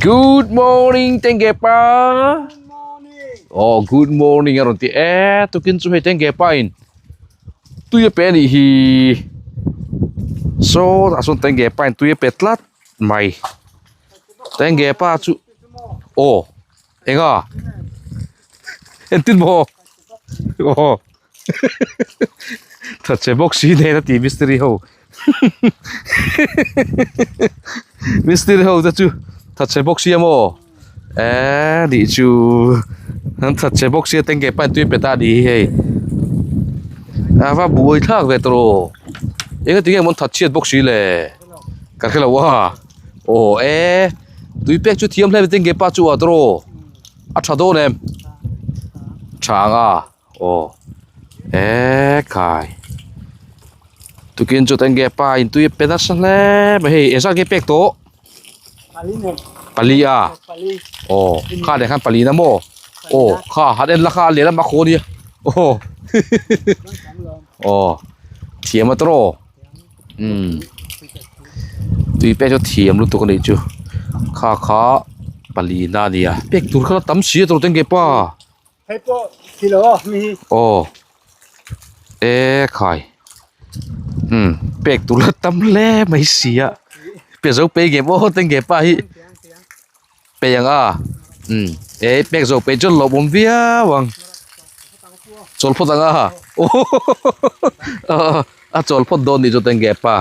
Good morning tengge pa. Oh good morning a rawn ti e tukin chu hei tengge pa in tui a pe anih hi saw tah sawn tengge pa in tui a pe tlat mai tengge pa chu aw enga entin maw aw Thatchhe bawk si nen a ti mistiri ho mistiri ho te chu thatchhe bawk sia maw eee nih chu an thatchhe bawk sia tengge pain tui pe ta a nih hi hei a va buai thlak ve tawh eng ati nge maw an thatchhiat bawk si le ka hrelo a aw e tui pek chu thiam hle mai tengge pa chu a tawh a tha dawn em tha ang a. Aw e khai tukin chu tenge pa in tui a pe nasa hle mai hei engzat nge pek tawh pali a aw kha leh khan pali na maw aw kha han en la kha a leh lam a khaw nia aw aw thiam a tawrh aw umm tui pek chu thiam lutuk a nih chu kha kha pali na a nia pek tur kha tam si a tawrh tenge pa. Hei pawh thi lo a mi hi. Aw e khai umm pek tur la tam hle mai si a pe zo pe nge maw te nge pa hi pe ang a umm e pek zo pe chuan lawmawm viau ang chawl phawt ang a a chawl phawt dawn nih chu te nge pa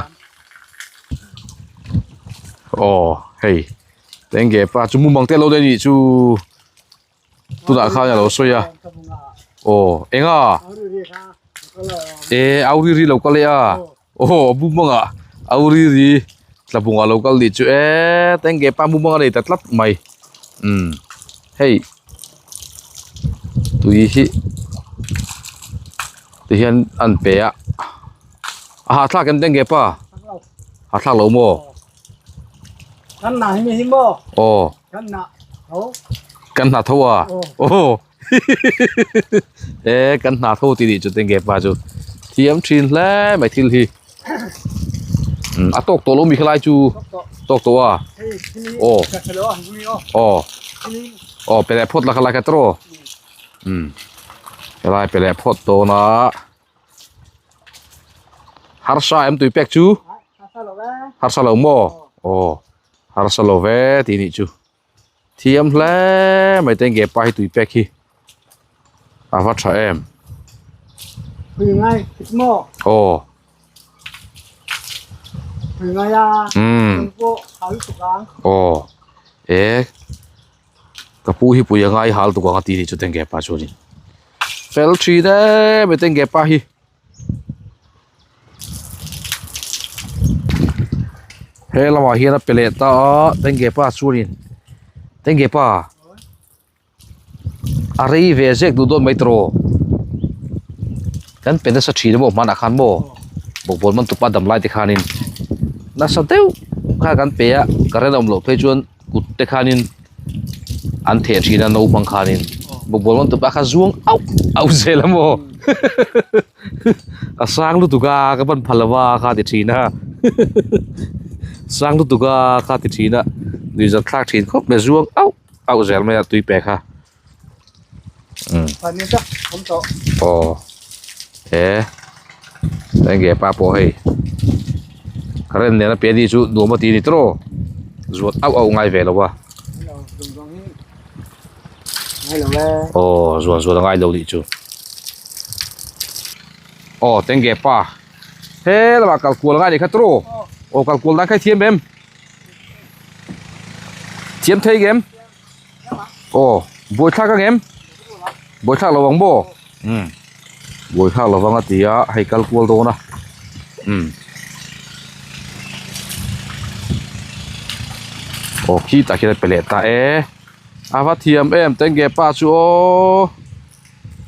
aw hei te nge pa chu mumang te lo nei nih chu. Tunah khan a lo sawi a aw eng a e au ri ri lo kal e a aw mumanga au ri ri tlabunga lo kal nih chu e tenge pa mumanga nei ta tlat mai umm hei tui hi ti hian an pe a a hahthlak em tenge pa hahthlak lo maw. Aw. Kan hna tho a aw e kan hna tho tih nih chu tenge pa chu thiam thin hle mai thil hi a tawk tawh lo mi khalai chu tawk tawh a aw aw aw pe leh phawt la khalai kha tawh um helai pe leh phawt dawn a. Harsa em tui pek chu harsa lo maw aw harsa lo ve tih nih chu thiam hle mai te nge pa hi tui pek hi a va tha em aw umm aw e. Ka pu hi pui a ngai hal tuk ang a ti nih chu tenge pa chuanin fel thin em mai tenge pa hi he lamah hian a pe leh ta a tenge pa chuanin tenge pa a rei ve zek duh dawn mai tawh kan pe nasa thin emaw hmanah khan maw bawkbawn man tupa dam lai te khanin nasa deuh kha kan pe a current a awm loh phei chuan. Kut te khanin an theh thin a naupang khanin bawkbawn rawn tupa kha zuang auh auh zel a maw a sang lutuk a ka ban phal lova kha ti thin a sang lutuk a kha ti thin a nuihzat thlak thin khawp mai zuang auh auh zel mai a tui pe kha umm aw he enge pa pawh hei current nena pe ni chu nuam a ti ni tawh zuat auh auh ngai ve lo a aw zuan zuan a ngai lo nih chu aw tenge pa he lamah kal kual ngai ni kha tawh aw kal kual dan kha i thiam em thiam thei em. Aw buaithlak ang em buaithlak lo ang maw umm buaithlak lo vang a ti a hei kal kual dawn a umm aw khitah khian a pe leh ta e a va thiam em tenge pa chu aw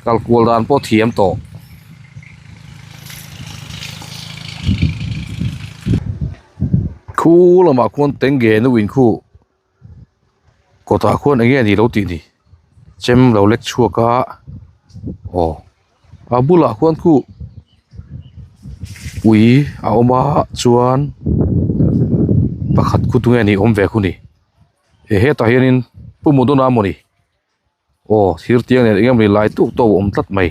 kal kual dan pawh thiam tawh. Khu lamah khuan tenge nu in khu. Kawtah khuan eng nge a nih lo tih ni chem lo lek chhuak a aw a bulah khuan khu ui a awm a chuan pakhat khu tunge ni awm ve khu ni. He hetah hianin Pu Muduna mawni aw thir tiang nen eng emawni lai tuk tawk a awm tlat mai.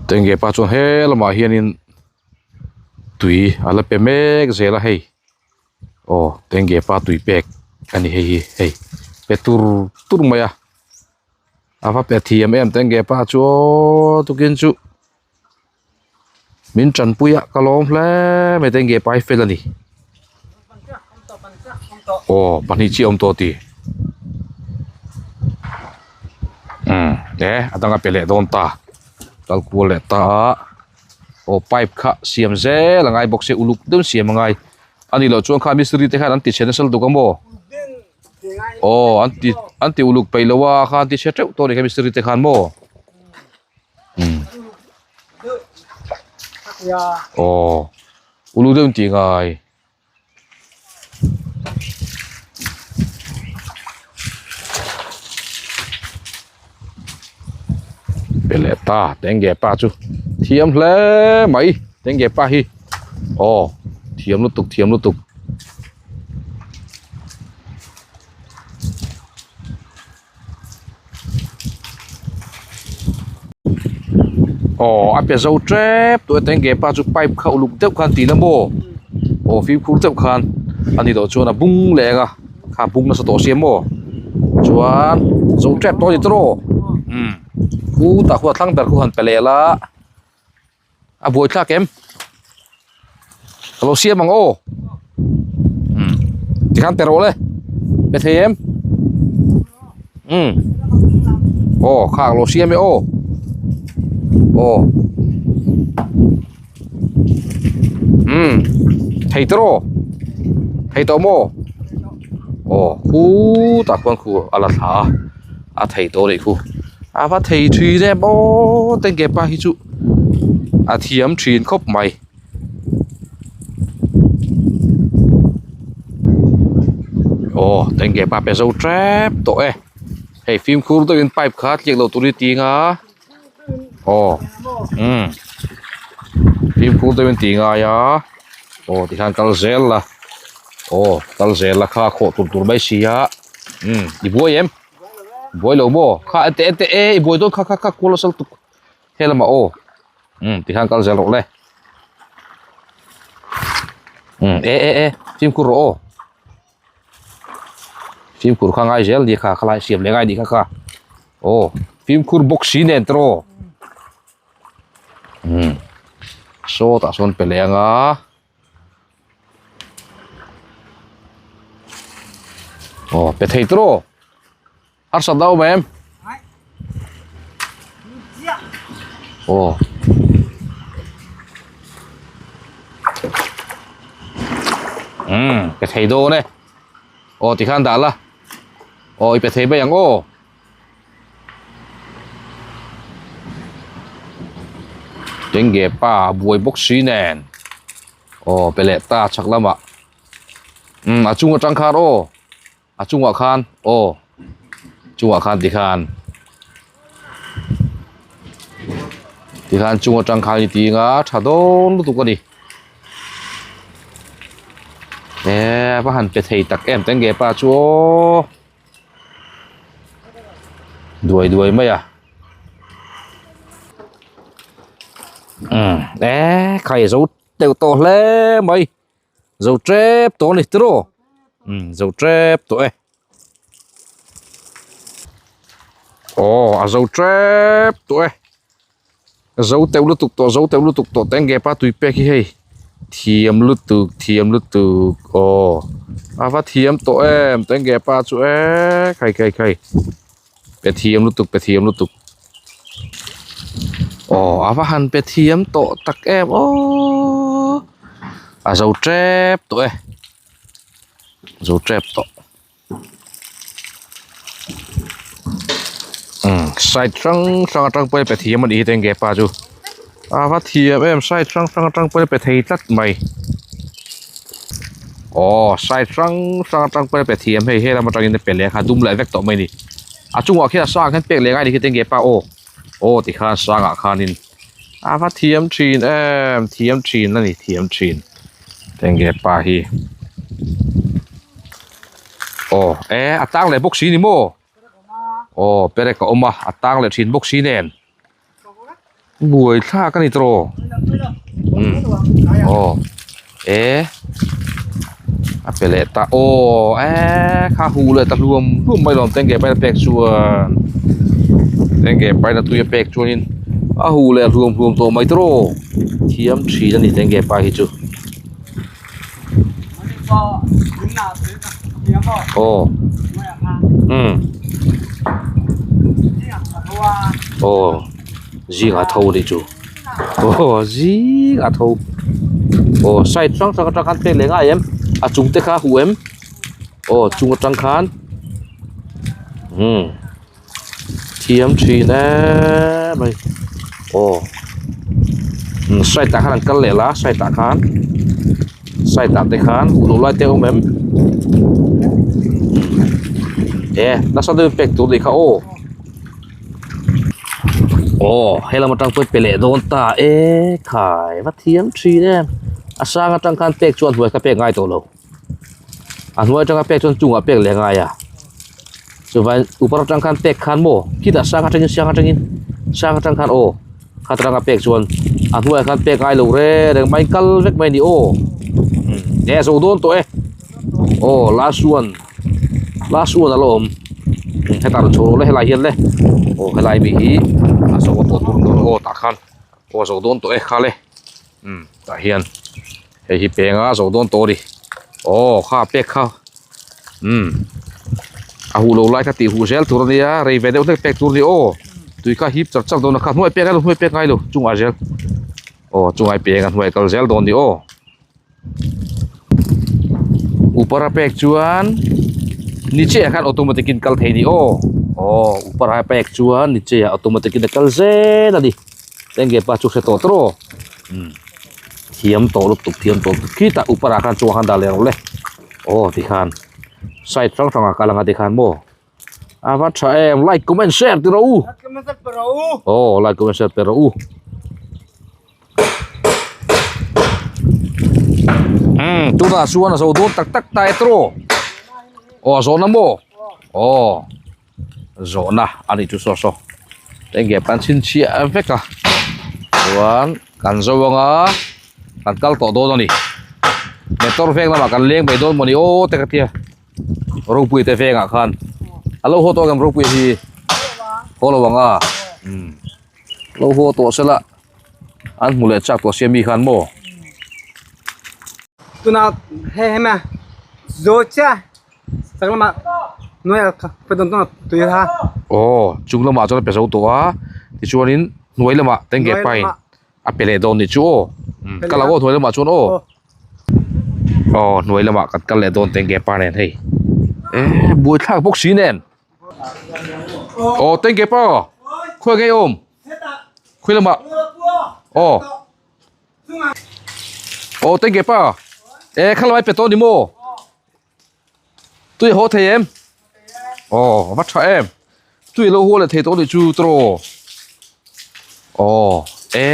Tengge pa chuan he lamah hianin tui a la pe mek zel a hei aw tengge pa tui pek a ni hei hi hei pe tur tur mai a a va pe thiam em tengge pa chu aw tukin chu. Min tanpui a ka lawm hle mai tengge pa hi fel a ni aw pahnih chiah a awm tawh tih umm e a dang a pe leh dawn ta kal kual leh ta a aw pipe kha siam zel a ngai bawk se uluk deuh siam a ngai a nih loh chuan kha mistiri te khan an ti chhe nasa lutuk a maw aw an ti an ti uluk peih lo a kha an ti chhe teuh tawh a ni kha mistiri te khan maw. Aw ulu deuh tih ngai pe leh ta tengge pa chu thiam hle mai tengge pa hi aw thiam lutuk thiam lutuk. Aw a pe zo tep tawh e tengge pa chu pipe kha uluk deuh khan tih la maw aw fimkhur deuh khan a ni loh chuan a bung leh ang a kha bung nasa tawh sia maw chuan zo tep tawh a ni tawh umm khutah khuan a thlang ber khu han pe leh la a buaithlak em ka lo siam ang aw umm tikhan pe rawh le pe thei em umm aw kha ka lo siam e aw aw umm thei tawh thei tawh maw aw khutah khuan khu a la thla a a thei tawh a nih khu a va thei thin em aw tengge pa hi chu a thiam thin khawp mai. Aw tengge pa pe zo tep tawh e hei fimkhur deuhin pipe kha tliak loh tur hi ting a aw umm fimkhur deuhin ti ngai a aw tikhan kal zel la aw kal zel la kha khawh tur tur mai si a umm i buai em buai lo maw kha ente ente e i buai dawn kha kha kha kual nasa lutuk he lamah aw umm tikhan kal zel rawh le umm e e e fimkhur rawh aw. Fimkhur kha ngai zel ni kha khalai siam leh ngai ni kha kha aw fimkhur bawk si nen tawh umm sawtah sawn pe leh anga aw pe thei tawh harsat na awm em aw umm pe thei dawn e aw tikhan dah la aw i pe thei mai ang aw tengge pa a buai bawk si nen aw pe leh ta chhak lamah umm a chung atang khan aw. A chungah khan aw chungah khan tikhan tikhan chung atang khan i ting a tha dawn lutuk a ni e va han pe thei tak em tengge pa chu aw duai duai mai a umm e khai zo teuh tawh hle mai. Zo tep tawh a ni tiraw umm zo tep tawh e aw a zo tep tawh e zo teuh lutuk tawh zo teuh lutuk tawh tengge pa tui pek hi hei thiam lutuk thiam lutuk aw a va thiam tawh em tengge pa chu e khai khai khai pe thiam lutuk pe thiam lutuk aw a va han pe thiam tawh tak em aww a zo tep tawh e zo tep tawh umm side hrang hrang atang pawhin pe thiam a nih hi tengge pa chu a va thiam em side hrang hrang atang pawhin a pe thei tlat mai aw side hrang hrang atang pawhin a pe thiam hei helam atangin a pe leh a kha dum leh vek tawh mai a ni a chungah khian a sang hian pek leh ngai a ni khi tengge pa aw aw tikhan sangah khanin a va thiam thin em thiam thin a ni thiam thin. Tenge pa hi aw e a tang leh bawk si ni maw aw perek a awm a a tang leh thin bawk si nen buai thlak a ni tawh umm aw e a pe leh ta aw e kha huh leh ta hluam hluam mai lawm tenge paina pek chuan tenge paina tui a pek chuanin a huh leh hluam hluam tawh mai tawh thiam thin a ni tenge pa hi chu. Aw umm aw zingah tho a nih chu aw zingah tho aw side hrang hrang atang khan pek leh ngai em a chung te kha huh em aw chung atang khan umm thiam thin em mai aw umm side ah khan an kal leh la side ah khan side ah te khan huh loh lai te a awm em e nasa deuhin pek tur nih kha aw aw helam atang pawhin pe leh dawn ta e khai va thiam thin em a sang atang khan pek chuan hnuai kha pek ngai tawh lo. A hnuai atanga pek chuan chungah pek leh ngai a chuvain upar atang khan pek khan maw khitah sang atangin sang atangin sang atang khan aw kha atanga pek chuan a hnuaiah khan pek ngai lo reng reng mai kal vek mai a ni aw e a zo dawn tawh e aw last one last one a la awm hetah rawn chho rawh le helai hian le aw helai mi hi a zo a tawh tur dawn aw tah khan aw a zo dawn tawh e kha le umm tah hian. Hei hi penga zo dawn tawh a ni aw kha pek kha umm a huh lo lai kha tih huh zel tur a nia rei ve deuh hlek pek tur a ni aw tui kha hip char char dawn a kha hnuai pek ngai lo hnuai pek ngai lo chungah zel aw chungai peng a hnuai kal zel dawn a ni aw upara pek chuan ni chiah khan automatic in kal thei a ni aw aw upara pek chuan ni chiah automatic in a kal zel a ni enge pa chu hre tawh tawh aw umm. Thiam tawh lutuk thiam tawh lutuk khitah upar ah khan chungah khan dah leh rawh le aw tikhan side hrang hrang ah kal anga tikhan maw a va tha em like comment share ti rawh u aw like comment share pe rawh u umm tunah chuan a zo dawn tak tak ta e tawh aw a zawhna maw aw. Zawhna a nih chu saw saw enge pan chhinchhiah vek a chuan kan zo anga kan kal tawh dawn a ni motor veng lamah kan leng mai dawn mawni aw te ka tia ropui te vengah khan a lo haw tawh ang em ropui hi haw lo ang a umm lo haw tawh se la an hmu leh chak tawh sia mi khan maw. Tunah hei hemi zo chiah. Aw chung lamah chuan a pe zo tawh a tichuanin hnuai lamah tengge pain a pe leh dawn nih chu aw kal ang aw hnuai lamah chuan aw aw hnuai lamah kan kal leh dawn tengge pa nen hei eh buaithlak bawk si nen aw tengge pa khawi nge i awm khawi lamah aw. Aw tengge pa e khalai pe tawh ni maw. Tui a haw thei em? Aw a va tha em. Tui a lo haw leh thei tawh a nih chu tawh. Aw e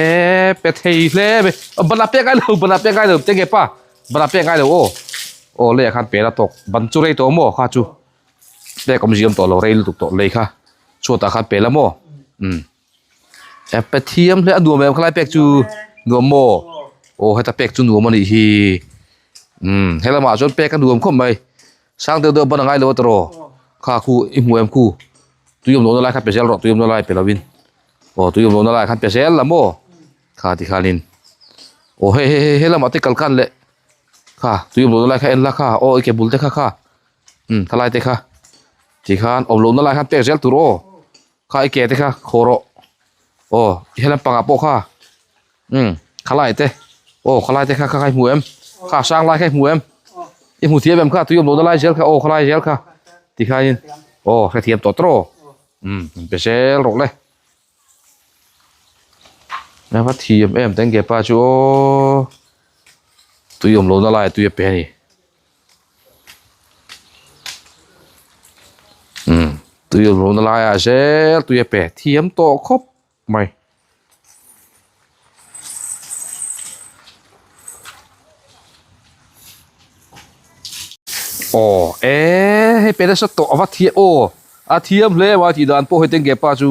pe thei hle mai. Ban ah pek ngai lo ban ah pek ngai lo teng nge pa ban ah pek ngai lo aw. Aw lei ah khan pe la tawk ban chu rei tawh maw kha chu pek awm ziam tawh lo rei lutuk tawh lei kha chhuat ah khan pe la maw umm. E pe thiam hle a nuam em khalai pek chu nuam maw aw heta pek chu nuam a nih hi umm helamah chuan pek a nuam khawp mai sang deuh deuh ban a ngai lo a tawh kha khu i hmu em khu tui awm lohna lai kha pe zel rawh tui awm lohna lai pe lovin aw tui awm lohna lai khan pe zel la maw kha tikhanin aw hei hei hei helamah te kal khan leh kha tui awm lohna lai kha en la kha aw i ke bul te kha kha umm khalai te kha tikhan awm lohna lai khan pek zel tur aw. Kha i ke te kha khaw rawh aw i helam pangah pawh kha umm khalai te aw khalai te kha kha i hmu em kha a sang lai kha i hmu em i hmu thiam em kha tui awm lohna lai zel kha aw khalai zel kha tikhain aw hrethiam tawh tawh umm pe zel rawh le a va thiam em tengge pa chu aw tui awm lohna lai tui a pe a ni. Umm tui awm lohna laiah zel tui a pe thiam tawh khawp mai. Aw e hei pe nasa tawh a va thiam aw a thiam hle mai tih dan pawh hei tengge pa chu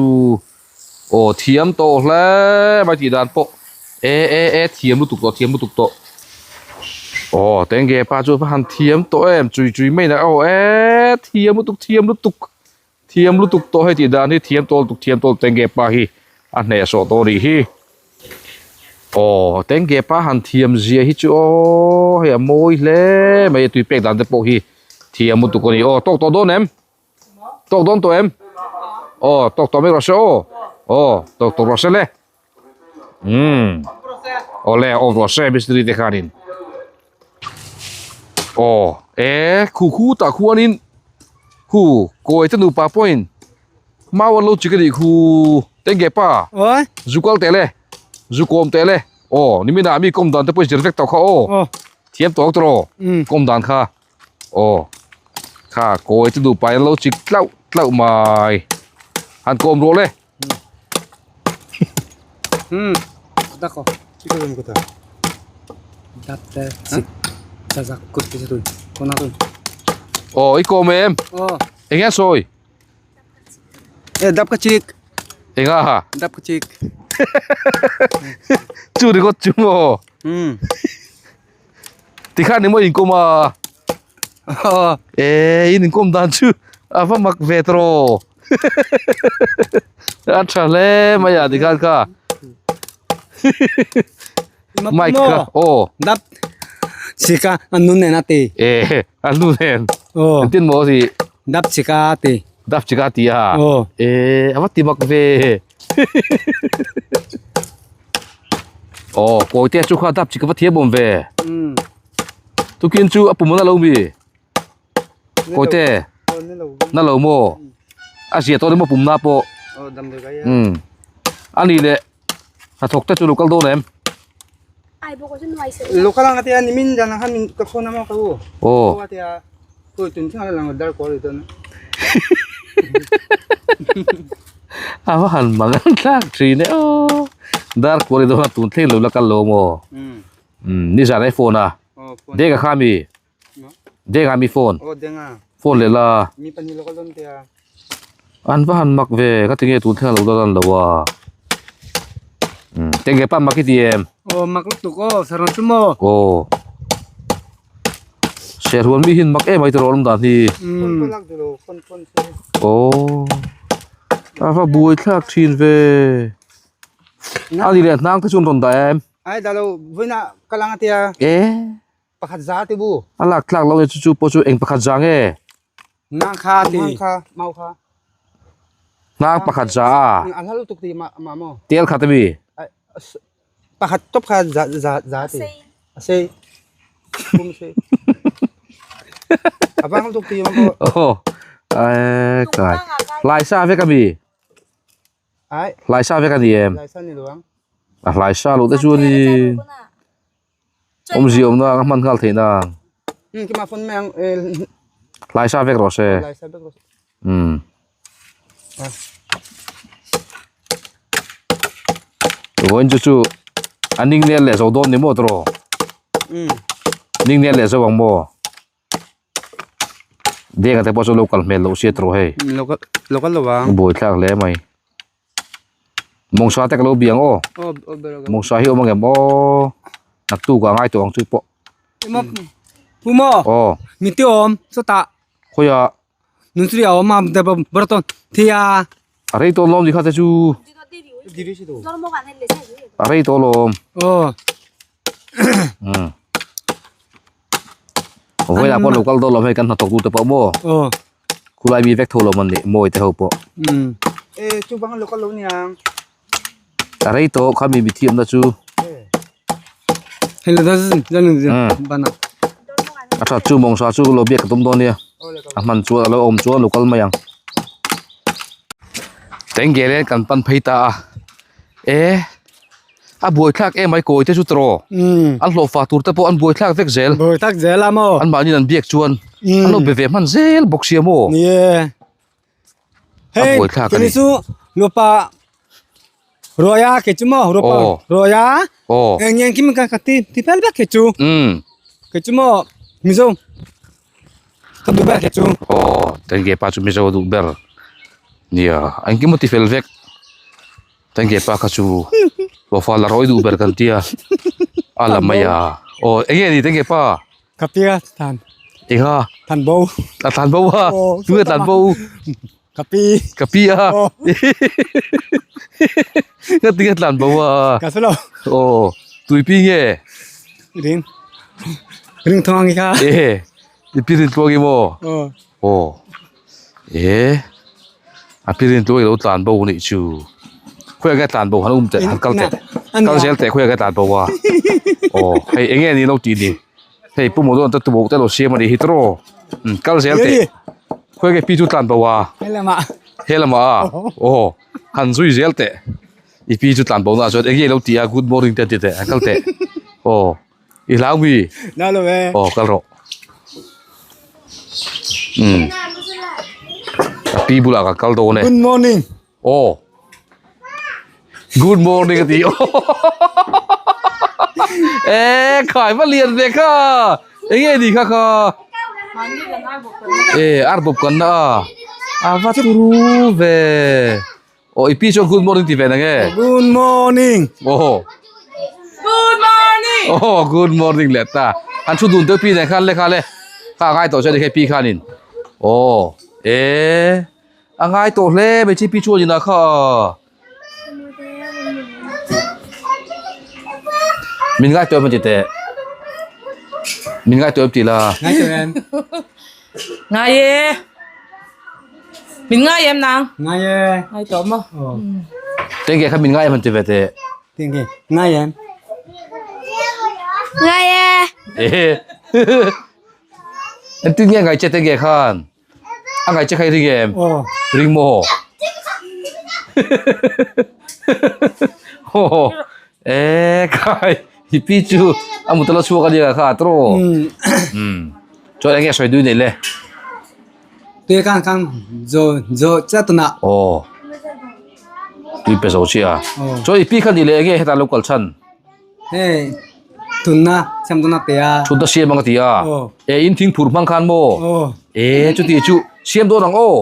aw thiam tawh hle mai tih dan pawh e e e thiam lutuk tawh thiam lutuk tawh aw tengge pa chu a va han thiam tawh em chui chui mai na aw e thiam lutuk thiam lutuk thiam lutuk tawh hei tih dan hi thiam tawh lutuk thiam tawh lutuk tengge pa hi a hnehsawh tawh a nih hi. Aw tengge pa han thiam zia hi chu aw hei a mawi hle mai a tui pek dan te pawh hi thiam lutuk a ni aw tawk tawh dawn em tawk dawn tawh em aw tawk tawh mai rawh se aw aw tawk tawh rawh se le umm awle aw rawh se mistiri te khanin aw e khu khu tah khuanin khu kawi te nupa pawhin Mau an lo chik a nih khu tengge pa zu kal teh le zu kawm teh le aw niminah mi kawm dan te pawh i zir vek tawh kha aw thiam tawk tawh rawh kawm dan kha aw kha kawi te nupa in an lo chik tlauh tlauh mai han kawm rawh le. Aw i kawm em eng nge sawi. E dap ka chik. Enga ha? Dap ka chik. Chu ringawt chu maw? Um. Tikhan ni maw inkawm a? E in inkawm dan chu a va mak ve tawh. A tha hle mai a tikhan kha. Mike kha aw. Dap chika an nun nen a ti. E an nu nen. Aw. Engtin maw ti? Dap chika a ti. Dap chika a ti a. Aw. E a va ti mak ve. Aw kawite chu kha dap chika va thiam awm ve. Um. Tukin chu a pum na lo mi. Kawite. Na lo maw? A zia tawh ni maw pum na pawh. Aw dam deuh kai a. Um. Ani leh Hnathawk te chu lo kal dawn em? Lo kal ang atia nimin dan ang khan min ka phone a maw ka u. Aw. Aw atia khawi tun thleng a la lang lo dar kual ri dawn a. A va han mang an thlak thin e aw. Dar kual ri dawn a tun thleng lo la kal lo maw? Um. Um nizan ai phone a. Aw phone. Denga kha mi. Denga mi phone. Aw denga. Phone leh la. Mi pahnih lo kal dawn tia. An va han mak ve ka ti nge tun thleng a lo la lan lo a umm tenge pa mak i ti em aw mak lutuk aw saron chu maw aw serhuan mi hian mak em ai tawh awm dan hi umm aw a va buai thlak thin ve a ni leh hnang te chu an rawn dah em ai dah lo vawiinah ka lang a tia e pakhat za ti bu a lak tlak lo e chu chu pawh chu eng pakhat za nge Nang kha ti. Nang kha, mau kha. Nang pakhat za a. An hal tuk ti ma ma mo. Tel khat ami. Pakhat top kha za za za ti. A sei. Kum sei. Abang tuk ti ma mo. Oh. Ai kai. Lai sa vek ami. Ai. Lai sa vek ani em. Lai sa ni luang. A lai sa lo te chu ni. Awmzia awmna ang a hman nghal theih na. Hlai sa vek rawh se. Umm. Vawiin chu chu a ning nel leh zo dawn ni maw tawh. Ning nel leh zo ang maw. Denga te pawh chu lo kal hmel loh sia tawh hei. Lo kal lo ang. Buai thlak hle mai. Mawngsa te ka lo biang aw. Mawngsa hi awm ang em aw. Naktuk ah ngai tawh ang chu pawh. Pu maw. Aw. Mi te awm chutah. Khawiah. Nun chu a awm a baraton thia. A rei tawh lawm ni kha te chu. A rei tawh lawm. Aw. Umm. Vawilah pawh lo kal dawn lo hei kan hnathawk tu te pawh maw. Aw. Khulai mi vek tho lo man ni mawi te ho pawh. Umm. E chu bang lo kal lo niang. A rei tawh kha mi mithiam na chu. Hei la da zan bana. A that chu mawngsa chu lo biak ka tum dawn nia. A hman chuan a lo awm chuan lo kal mai ang. Tengge len kan pan phei ta a. E. A buai thlak em mai kawi te chu tawh an hlawh fah tur te pawh an buai thlak vek zel buai thlak zel a maw an mahni an biak chuan an lo be ve hman zel bawk sia maw ni e a buai thlak a ni chu nupa ruaia ke chu maw rupa ruaia eng eng kim ka ka ti ti fel vek ke chu ke chu maw mizo. Ka duh ber kei chu. Aw tengge pa chu mizo a duh ber nia engkim a ti fel vek tengge pa kha chu hlawhfa la rawi duh ber kan tia a la mai a aw eng nge ni tengge pa. Ka pi a than. Eng a? Than bo. A tlan bo a tunge tlan bo? Ka pi. Ka pi a nga tinge tlan bo a. Ka hre lo. Aw tui pi nge? Ring. Ring thawng ang kha. E i pi rin tluang i maw? Aw. E a pi rin tluang i lo tlan bo nih chu. Khawiah nge tlan bo han um teh han kal teh. Kal zel teh khawiah nge tlan bo a. Aw hei eng nge ni lo tih ni. Hei pu Mawdawn te tuboh te lo siam a nih hi tawh kal zel teh khawi nge pi chu tlan bo a he lamah a aw han zui zel teh i pi chu tlan bo na chuan eng nge lo ti a good morning te a ti teh han kal teh aw i hlau mi aw kal rawh umm a pi bulah ka kal dawn e good morning. Aw Good morning a ti E khai va lian ve kha eng nge ni kha kha E ar bawp kan na a a va turu ve aw i pi chuan good morning ti ve na nge Good morning aw Good morning aw good morning leh ta an thu dun deuh pi nen khan le kha le kha a ngai tawh chuan ni kha pi khanin aw e. A ngai tawh hle mai chi pi chuan inah kha min ngai tawh em ti teh min ngai tawh em ti la ngai tawh em ngai e min ngai em nang ngai e ngai tawh maw tengge kha min ngai em han ti ve teh tengge ngai em ngai e e engtin nge ngai che tengge khan A ngaih che kha i ring em? Ring maw? Haw e khai i pi chu a mut ala chhuak a nia kha tawh umm chuan enge sawi dui nei le tui khan khan zo zo chiah tuna aw tui pe zo chiah chuan i pi kha ni le enge hetah lo kal chhan Hei tunna siam dawn a pe a. Thutna siam ang a ti a. E in thing phur hmang khan maw? E chuti chu siam dawn ang aw.